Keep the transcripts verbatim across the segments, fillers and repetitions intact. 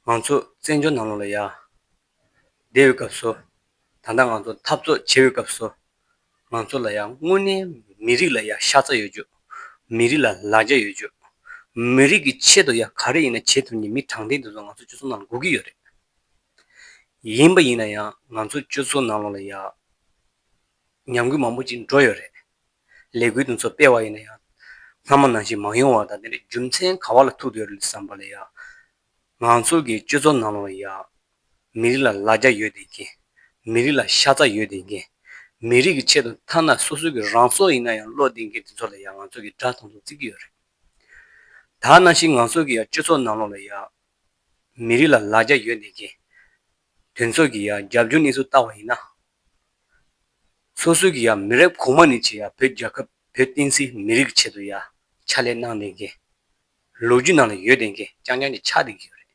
ང་ཚོ་བཙན་བྱོལ་ནང་ལོགས་ལ་ཡ་བསྡད་པའི་སྐབས་སུ། ད་ལྟ་ང་ཚོ་འཐབ་རྩོད་བྱེད་པའི་སྐབས་སུ། ང་ཚོ་ལ་ཡ་དངོས་གནས་མི་རིགས་ལ་ཡ་ཤ་ཚ་ཡོད་རྒྱུ། མི་རིགས་ལ་ལ་རྒྱ་ཡོད་རྒྱུ། མི་རིགས་ཀྱི་ཆེད་དུ་ཡ་ག་རེ་ཡིན་ན་བྱེད་ཐུབ་མཁན་མི་དྲང་བདེན་དེ་ཚོ་ང་ཚོ་སྤྱི་ཚོགས་ནང་ལ་དགོས་ཀྱི་ཡོད་རེད། ཡིན་པ་ཡིན་ན་ཡང་ང་ཚོ་སྤྱི་ཚོགས་ནང་ལོགས་ལ་ཡ་ཉམས་རྒུད་མང་པོ་ཅིག་འགྲོ་ཡོད་རེད། ལས་འགུལ་དེ་ཚོ་སྤེལ་བ་ཡིན་ན་ཡང་། སྔ་མ་ནང་བཞིན་མ་ཡོང་བ་དང་། དེ་འདྲའི་རྒྱུ་མཚན་ག་བ་ལ་ཐུག་བསྡད་ཡོད་རེད་བསམ་པ་ལ་ཡ། ང་ཚོ་གི་སྤྱི་ཚོགས་ནང་ལོགས་ལ་ཡ། མི་རིགས་ལ་ལ་རྒྱ་ཡོད་བསྡད་མཁན། མི་རིགས་ལ་ཤ་ཚ་ཡོད་བསྡད་མཁན། མི་རིགས་ཀྱི་ཆེད་དུ་ཐ་ན་སོ་སོ་གི་རང་སྲོག་ཡིན་ན་ཡང་བློས་བཏང་མཁན་དེ་ཚོ་ལ་ཡ་ང་ཚོ་གི་དགྲ་མཐོང་ཐོང་བརྩི་གི་ཡོད་རེད། ད་ནང་བཞིན་ང་ཚོ་གི་ཡ་སྤྱི་ཚོགས་ནང་ལོགས་ལ་ཡ། མི་རིགས་ལ་ལ་རྒྱ་ཡོད་བསྡད་མཁན། དེ་ཚོ་གི་ཡ་རྒྱབ་སྐྱོར་གནས་ཚུལ་ལྟ་བ་ཡིན་ན། སོ་སོ་གི་ཡ་མི་རབས་གོང་མ་ནས་བྱས་ཡ་བོད་རྒྱལ་ཁབ་བོད་བསྟན་སྲིད་མི་རིགས་ཆེད་དུ་ཡ་ཕྱག་ལས་གནང་བསྡད་མཁན། ལོ་རྒྱུས་ནང་ལ་ཡོད་བསྡད་མཁན་རྐྱང་རྐྱང་གི་ཆགས་བསྡད་ཀྱི་ཡོད་རེད།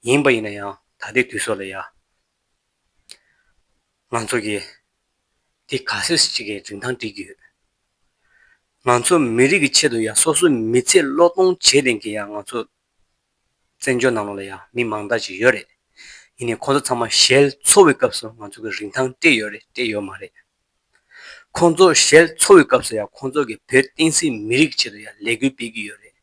ཡིན་པ་ཡིན་ན་ཡང་ད་ལྟའི་དུས་ཚོད་ལ་ཡ། ང་ཚོ་གི་དེ་ག་ཚོད་ཅིག་གི་རིན་ཐང་སྤྲད་ཀྱི་ཡོད། ང་ཚོ་མི་རིགས་ཀྱི་ཆེད་དུ་ཡ་སོ་སོའི་མི་ཚེ་བློས་གཏོང་བྱས་བསྡད་མཁན་ཡ་ང་ཚོ་བཙན་བྱོལ་ནང་ལོགས་ལ་ཡ་མི་མང་དག་ཅིག་ཡོད་རེད། ཡིན་ནའི་ཁོང་ཚོ་ཚང་མ་ཞལ་འཚོ་བའི་སྐབས་སུ་ང་ཚོ་གི་རིན་ཐང་སྤྲད་ཡོད་རེད་སྤྲད་ཡོད་མ་རེད། ཁོང་ཚོ་ཞལ་འཚོ་བའི་སྐབས་སུ་ཡ་ཁོང་ཚོ་གི་བོད་བསྟན་སྲིད་མི་རིགས་ཆེད་དུ་ཡ་ལས་འགུལ་སྤེལ་གྱི་ཡོད་རེད།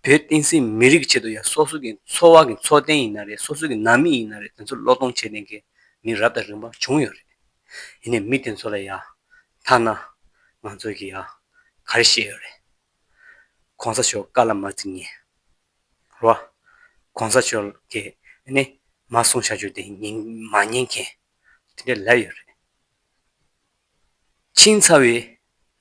བོད་བསྟན་སྲིད་མི་རིགས་ཆེད་དུ་ཡ་སོ་སོ་གི་འཚོ་བ་གི་འཚོ་རྟེན་ཡིན་ན་རེད། སོ་སོ་གི་ནང་མི་ཡིན་ན་རེད། དེ་ཚོ་བློས་གཏོང་བྱས་ནས་གི་མི་རབས་དང་རིམ་པ་བྱུང་ཡོད་རེད། ཡིན་ནའི་མི་དེ་ཚོ་ལ་ཡ་ཐ་ན་ང་ཚོ་གི་ཡ་ག་རེ་བཤད་ཡོད་རེད། གོང་ས་མཆོག་བཀའ་ལ་མ་བརྩི་མཁན། རོ། གོང་ས་མཆོག་གིས་ནི་མ་གསུངས་བྱ་རྒྱུ་དེ་ཉན་མ་ཉན་མཁན། དེ་འདྲ་ལབ་ཡོད་རེད། ཕྱིན་ཚར་བའི་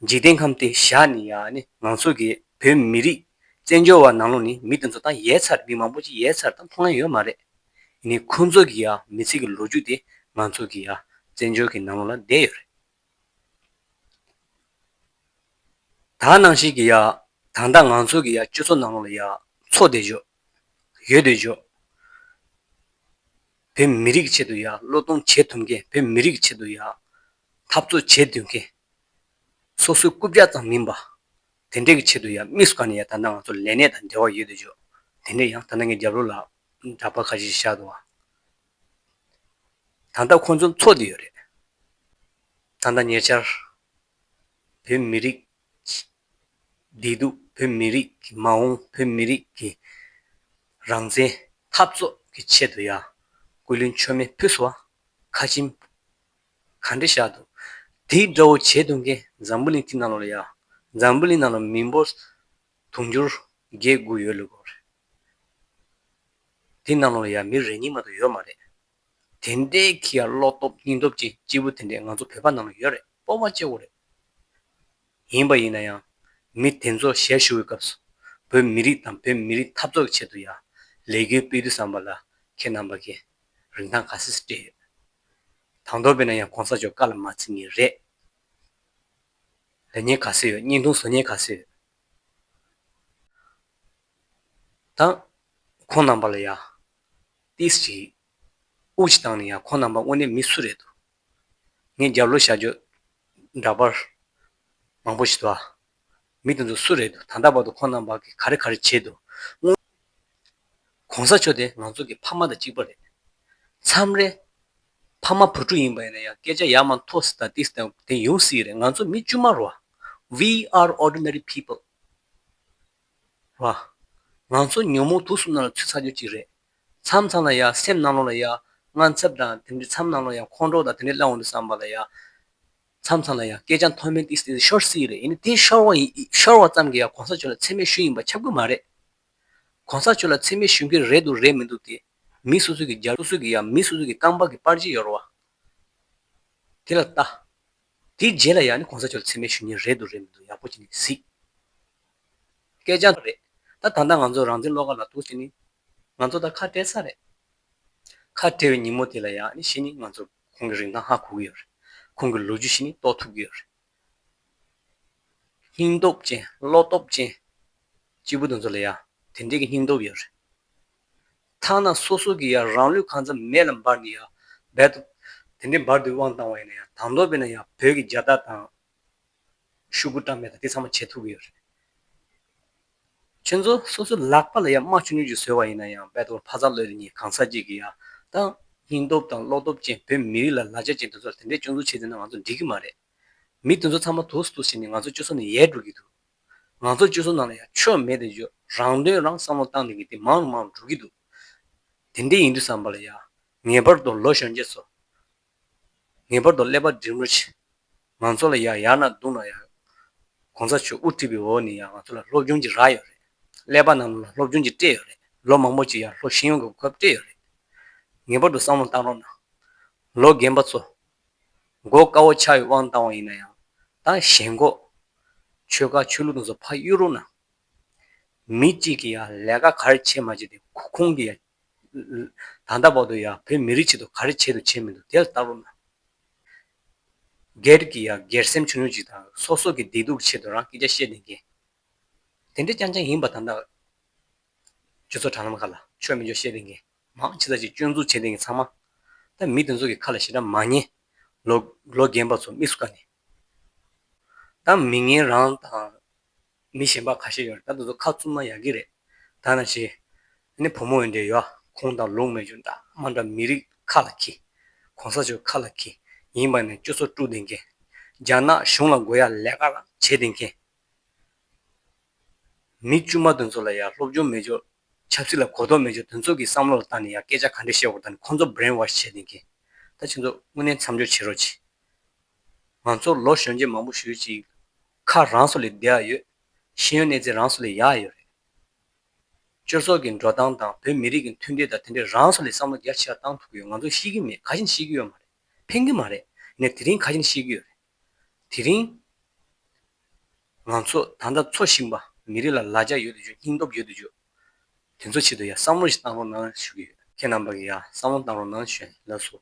འཇིག་རྟེན་ཁམས་དེ་བཞག་ནས་ཡ་ནི་ང་ཚོ་གི་བོད་མི་རིགས་བཙན་བྱོལ་བ་ནང་ལོགས་ནས་མི་དེ་ཚོ་ད་ཡལ་ཚར། མི་མང་པོ་ཅིག་ཡལ་ཚར། ད་མཐོང་ཡ་ཡོད་མ་རེད། ཡིན་ནའི་ཁོང་ཚོ་གི་ཡ་མི་ཚེ་གི་ལོ་རྒྱུས་དེ་ང་ཚོ་གི་ཡ་བཙན་བྱོལ་གི་ནང་ལོགས་ལ་བསྡད་ཡོད་རེད། ད་ནང་བཞིན་གྱི་ཡ། ད་ལྟ་ང་ཚོ་གི་ཡ་སྤྱི་ཚོགས་ནང་ལོགས་ལ་ཡ་འཚོ་བསྡད་ཆོག་ཡོད་བསྡད་ཆོག་བོད་མི་རིགས་ཆེད་དུ་ཡ་བློས་གཏོང་བྱེད་ཐུབ་མཁན། བོད་མི་རིགས་ཆེད་དུ་ཡ་འཐབ་རྩོད་བྱེད་ཐུབ་མཁན། སོ་སོའི་རྐུབ་བཀྱག་ཙམ་མིན་པ། དེ་འདྲས་ཀྱི་ཆེད་དུ་ཡ་དམིགས་སུ་བཀར་ནས་ཡ་ད་ལྟ་ང་ཚོ་ལས་གནས་དང་འབྲེལ་བ་ཡོད་བསྡད་ཆོག་དེ་འདྲས་ཡང་ད་ལྟ་ངས་རྒྱབ་ལོགས་ལ་འདྲ་པར་ཁ་ཤས་ཤིག་བཞག་འདུག་བ། ད་ལྟ་ཁོང་ཚོ་འཚོ་བསྡད་ཡོད་རེད། ད་ལྟ་ཉེ་ཆར་བོད་མི་རིགས་བདེ་སྡུག་བོད་མི་རིགས་ཀྱི་མ་འོངས། བོད་མི་རིགས་ཀྱི་རང་བཙན་འཐབ་རྩོད་ཀྱི་ཆེད་དུ་ཡ་སྐུ་ལུས་མཆོད་མེ་ཕུལ་སོང་བ། ཁ་ཆེམས་ག་འདྲ་བཞག་འདུག་དེ་འདྲ་བོ་བྱེད་ཐུབ་མཁན་འཛམ་བུ་གླིང་དེ་ནང་ལོགས་ལ་ཡ། འཛམ་བུ་གླིང་ནང་ལ་མི་འབོར་དུང་ཕྱུར་བརྒྱད་དགུ་ཡོད་ལུགས་སྐོར། དེ་ནང་ལོགས་ལ་ཡ་མི་རེ་གཉིས་མ་གཏོགས་ཡོད་མ་རེད། དེ་འདྲའི་གི་ཡ་བློ་སྟོབས་སྙིང་སྟོབས་ཅན་སྐྱེས་བུ་དེ་འདྲས་ང་ཚོ་བོད་པ་ནང་ལ་ཡོད་རེད། སྤོབས་པ་སྐྱེ་དགོས་རེད། ཡིན་པ་ཡིན་ན་ཡང་མི་དེ་ཚོ་ཞལ་བཞུགས་པའི་སྐབས་སུ་བོད་མི་རིགས་དང་བོད་མི་རིགས་འཐབ་རྩོད་ཀྱི་ཆེད་དུ་ཡ་ལས་འགུལ་སྤེལ་དུས་ཙམ་པ་ལ་ཁྱེད་རྣམ་པ་གིས་རིན་ཐང་ག་ཚོད་སྤྲད་ཡོད། དང་ཐོག་དཔེར་ན་ཡང་གོང་ས་མཆོག་བཀའ་ལ་མ་བརྩི་མཁན་རེད། ལབ་མཁན་ག་ཚོད་ཡོད། བརྙན་ཐུང་བཟོ་མཁན་ག་ཚོད་ཡོད། ད་ཁོང་རྣམ་པ་ལ་ཡ་ཏིས་ཅིག་དབུགས་ཅིག་བཏང་ནས་ཡ། ཁོང་རྣམ་པ་དངོས་གནས་མི་སུ་རེད་འདུག་ངས་རྒྱབ་ལོགས་བཞག་རྒྱུ་འདྲ་པར་མང་པོ་ཞིག་འདུག་ཨ། མི་དེ་ཚོ་སུ་རེད་འདུག་ད་ལྟ་བར་དུ་ཁོང་རྣམ་པ་གིས་ག་རེ་ག་རེ་བྱས་འདུག་གོང་ས་མཆོག་དེ་ང་ཚོ་གི་ཕ་མ་དང་གཅིག་པ་རེད། མཚམས་རེ་ཕ་མ་བུ་ཕྲུག་ཡིན་པ་ཡིན་ན་ཡང་སྐད་ཆ་ཡར་མར་འཐོར་སྲིད་དང་ཏིས་དང་དེ་ཡོང་སྲིད་རེད། ང་ཚོ་མི་དཀྱུས་མ་རེད་བ། We are ordinary people. རེད་བ། ང་ཚོ་ཉོན་མོངས་དུག་གསུམ་ནང་ལ་ཚུད་ཚར་རྒྱུ་གཅིག་རེད། མཚམས་མཚམས་ལ་ཡ་སེམས་ནང་ལོགས་ལ་ཡ་དངངས་འཚབ་དང་དེ་འདྲའི། མཚམས་ནང་ལོགས་ཡ་ཁོང་ཁྲོ་དང་དེ་འདྲའི་སླེབས་འོང་དུས་ཙམ་པ་ལ་ཡ། མཚམས་མཚམས་ལ་ཡ་སྐད་ཆ་མཐོ་དམན་ཏིས་ཏིས་ཤོར་སྲིད་རེད། ཡིན་ནའི་དེ་ཤོར་བ་ཡིན། ཤོར་བ་ཙམ་གྱིས་ཡ་གོང་ས་མཆོག་ལ་མཚན་སྨད་ཞུས་ཡིན་པ་ཁྱབ་ཀྱི་མ་རེད། གོང་ས་མཆོག་ལ་མཚན་སྨད་ཞུ་མཁན་རེད་འདུག་རེད་མི་འདུག་དེ་མི་སོ་སོ་གི་རྒྱ། སོ་སོ་གི་ཡ་མི་སོ་སོ་གི་རྐང་པ་གི་པར་ཆས་ཡོད་རེད་བ། དེ་ལ་ལྟ། དེའི་རྗེས་ལ་ཡ་ནི་གོང་ས་མཆོག་ལ་མཚན་སྨད་ཞུ་མཁན་རེད་འདུག་རེད་མི་འདུག་ཡག་པོ་བྱས་ནས་གཟིགས། སྐད་ཆ་རེད། ད་ད་ལྟ་ང་ཚོ་རང་བཙན་བློ་དཀར་ལགས་འདུག་བྱས་ནས་ང་ཚོ་ད་ཁ་བྲལ་ཚར་རེད། ཁ་བྲལ་བའི་ཉིན་མོ་དེ་ལ་ཡ་ནི་གཞི་ནས་ང་ཚོ་ཁོང་གི་རིན་ཐང་ཧ་གོ་གི་ཡོད་རེད། ཁོང་གི་ལོ་རྒྱུས་གཞི་ནས་རྟོགས་ཐུབ་ཀྱི་ཡོད་རེད། སྙིང་སྟོབས་ཅན། བློ་སྟོབས་ཅན། སྐྱེས་བུ་དེ་ཚོ་ལ་ཡ་དེ་འདྲས་ཀྱི་སྙིང་སྟོབས་ཡོད་རེད། ཐ་ན་སོ་སོ་གི་ཡ་རང་ལུས་གང་ཚང་མེ་ལ་འབར་ནས་ཡ་རྦད་དེ་དེ་འདྲས་འབར་དུས་དབང་བཏང་བ་ཡིན་ན་ཡང་དང་ཐོག་དཔེར་ན་ཡ་བོད་ཀྱི་རྒྱལ་དར་དང་ཤོག་གུ་བཀྲམ་མེ་དང་དེ་ཚང་མ་བྱེད་ཐུབ་ཀྱི་ཡོད་རེད། ཁྱོད་ཚོ་སོ་སོའི་ལག་པ་ལ་ཡ་རྨ་ཆུང་ཆུང་ཅིག་བཟོས་པ་ཡིན་ན་ཡང་དཔེ་ཐོག་ཕ་ཚ་ལོས་རེ་གཉིས་གང་ཟག་ཅིག་གིས་ཡ་ད་སྙིང་སྟོབས་དང་བློ་སྟོབས་ཅན་བོད་མི་རིགས་ལ་ལ་རྒྱ་ཅན་དེ་ཚོ་ལ་དེ་འདྲའི་སྐྱོན་འཛུགས་བྱེད་དེ་ན་ང་ཚོ་འགྲིག་གི་མ་རེད། མི་དེ་ཚོ་ཚང་མ་དུས་སུ་དུས་བྱས་ནས་ང་ཚོ་སྤྱི་ཚོགས་ནས་ཡལ་འགྲོ་གི་འདུག་ང་ཚོ་སྤྱི་ཚོགས་ནང་ལ་ཡ་ཆོས་མེད་དེ་བརྗོད་རང་དོན་རང་བསམ་བློ་བཏང་ནས་གི་དེ་མང་རུ་མང་རུ་འགྲོ་གི་འདུག་དེ་འདྲའི་ཡིན་དུས་བསམ་པ་ལ་ཡ་ངེས་པར་དུ་ལོ་གཞོན་སྐྱེས་ཚོ། ངེས་པར་དུ་ཀླད་པ་སྒྲིམ་རོགས་བྱེད། ང་ཚོ་ལ་ཡ་ཡར་ན་བརྡུངས་ན་ཡ། གོང་ས་མཆོག་དབུ་ཁྲིད་པའི་འོག་ནས་ཡ་ང་ཚོ་ལ་སློབ་སྦྱོང་ཅིག་རག་ཡོད་རེད། ཀླད་པ་ནང་ལ་སློབ་སྦྱོང་ཅིག་སྤྲད་ཡོད་རེད། ལོ་མང་པོ་ཅིག་ཡ་ལྷོ་ཤེས་ཡོན་གྱི་གོ་སྐབས་སྤྲད་ཡོད་རེད། ངེས་པར་དུ་བསམ་བློ་བཏང་རོགས་གནང་། ལོ་རྒན་པ་ཚོ། མགོ་དཀར་བོ་ཆགས་ཡོད་དབང་བཏང་བ་ཡིན་ན་ཡང་། ད་ཞེན་ཁོག་ཆོལ་ཁ་ཆོས་ལུགས་དེ་ཚོ་ཕར་གཡུག་རོགས་གནང་། མི་གཅིག་གིས་ཡ་ལས་ཀ་ག་རེ་བྱེད་མ་བྱེད་དེ་ཁོ་ཁོང་གིས་ཡ། ད་ལྟ་བར་དུ་ཡ་བོད་མི་རིགས་ཆེད་དུ་ག་རེ་བྱས་འདུག་བྱས་མི་འདུག་དེ་ལ་ལྟ་རོགས་གནང་། སྒེར་གྱི་ཡ་སྒེར་སེམས་ཆུང་ཆུང་ཅིག་དང་སོ་སོ་གི་བདེ་སྡུག་ཆེད་དུ་རང་སྐད་ཆ་བཤད་བསྡད་མཁན། དེ་འདྲ་རྐྱང་རྐྱང་ཡིན་པ་ད་ལྟ་སྤྱི་ཚོགས་དྲ་ལམ་ཁག་ལ་ཆོས་མི་ཆོས་བཤད་བསྡད་མཁན་མང་ཆེ་ས་ཅིག་སྐྱོན་འཛུགས་བྱས་བསྡད་མཁན་ཚང་མ། ད་མི་དེ་ཚོ་གི་ཁ་ལ་ཞེ་དྲག་མ་ཉན། ལོ་ལོ་རྒན་པ་ཚོ་མི་སུ་ག་ནས། ད་མི་ངན་རང་དང་། མི་གཞན་པ་ཁ་ཤས་ཡོད་རེད། ད་དེ་ཚོ་ཁ་བཙུམ་ན་ཡག་གི་རེད། ད་ནང་བཞིན། ཨ་ནི་བུ་མོ་ཡོད་འདྲ་ཡོད། ཁོང་དང་ལུང་མེད་རྒྱུ་འདྲ་མ་འདྲ་མི་རིགས་ཁ་ལ་འཁྱེར། གོང་ས་མཆོག་ཁ་ལ་འཁྱེར། ཡིན་པ་ནས་སྤྱི་ཚོགས་དཀྲུག་བསྡད་མཁན། རྒྱ་ནག་གཞུང་ལ་དགོས་ཡ་ལས་ཀ་རང་བྱེད་བསྡད་མཁན། མི་དཀྱུས་མ་དེ་ཚོ་ལ་ཡ་སློབ་སྦྱོང་མེད་རྒྱུ། ཆབ་སྲིད་ལ་གོ་རྟོགས་མེད་རྒྱུ་དེ་ཚོ་གི་བསམ་བློ་ལ་བལྟས་ནས་ཡ་སྐད་ཆ་ག་འདྲ་བཤད་དགོས་ད་ནི་ཁོང་ཚོ་brainwash བྱས་བསྡད་མཁན། ད་ཁྱེད་ཚོ་དངོས་གནས་མཚམས་འཇོག་བྱེད་རོགས་གྱིས། ང་ཚོ་ལོ་གཞོན་སྐྱེས་མང་པོ་ཞེ་ཅིག་ཁ་རང་སོ་ལས་བདེ་ཡ་ཡོད། ཤེས་ཡོན་གནས་ཚད་རང་སོ་ལས་ཡག་ཡོད་རེད། སྤྱི་ཚོགས་ཀྱི་འགྲོ་སྟངས་དང་བོད་མི་རིགས་ཀྱི་མཐུན་སྒྲིལ་དང་དེ་འདྲའི་རང་སོ་ལས་བསམ་བློ་རྒྱ་ཆེ་བ་བཏང་ཐུབ་ཀྱི་ཡོད། ང་ཚོ་ཤེས་ཀྱི་མེད། ཁ་ཤས་ཤེས་ཀྱི་ཡོད་མ་རེད། ཕན་གྱི་མ་རེད། ནས་དེ་རིང་ཁ་ཤས་ཤེས་ཀྱི་ཡོད་རེད། དེ་རིང་ང་ཚོ་ད་ལྟ་འཚོ་བཞིན་པ་མི་རིགས་ལ་ལ་རྒྱ་ཡོད་དུ་བཅུག་སྙིང་སྟོབས་ཡོད་དུ་བཅུག་དེ་ཚོ་ཆེད་དུ་ཡ་བསམ་བློ་ཞིག་བཏང་རོགས་གནང་ཞུ་གི་ཡོད། ཁྱེད་རྣམ་པ་གིས་ཡ་བསམ་བློ་བཏང་རོགས་གནང་ཞུ་ཡ་ཡིན། ལགས་སོ།